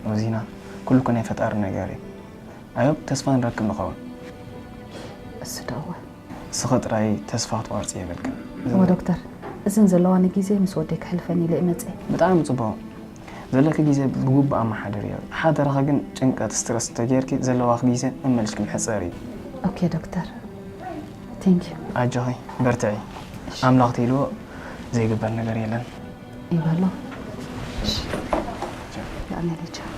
ሮዚና፣ ኩሉ እኮ ናይ ፈጣሪ ነገር እዩ። ኣዮብ፣ ተስፋ ንረክብ ንኸውን። እሱ ደእወ እስኸ ጥራይ ተስፋ ክትቆርፂ የብልክን። እሞ ዶክተር፣ እዝን ዘለዋኒ ግዜ ምስ ወደይ ክሕልፈኒ ኢለ እየ መፅአ። ብጣዕሚ ፅቡቕ። ዘለኪ ግዜ ብግቡእ ኣመሓድርዮ። ሓደራኺ ግን ጭንቀት፣ ስትረስ እንተጌርኪ ዘለዋኺ ግዜ መመሊስኪ ምሕፀሪ እዩ። ኦኬ ዶክተር፣ ቴንክ ዩ። ኣጆኺ፣ በርትዒ። ኣምላኽ ተይልዎ ዘይግበር ነገር የለን። ይበሎ። እሺ፣ የቐንየለይ። ቻው።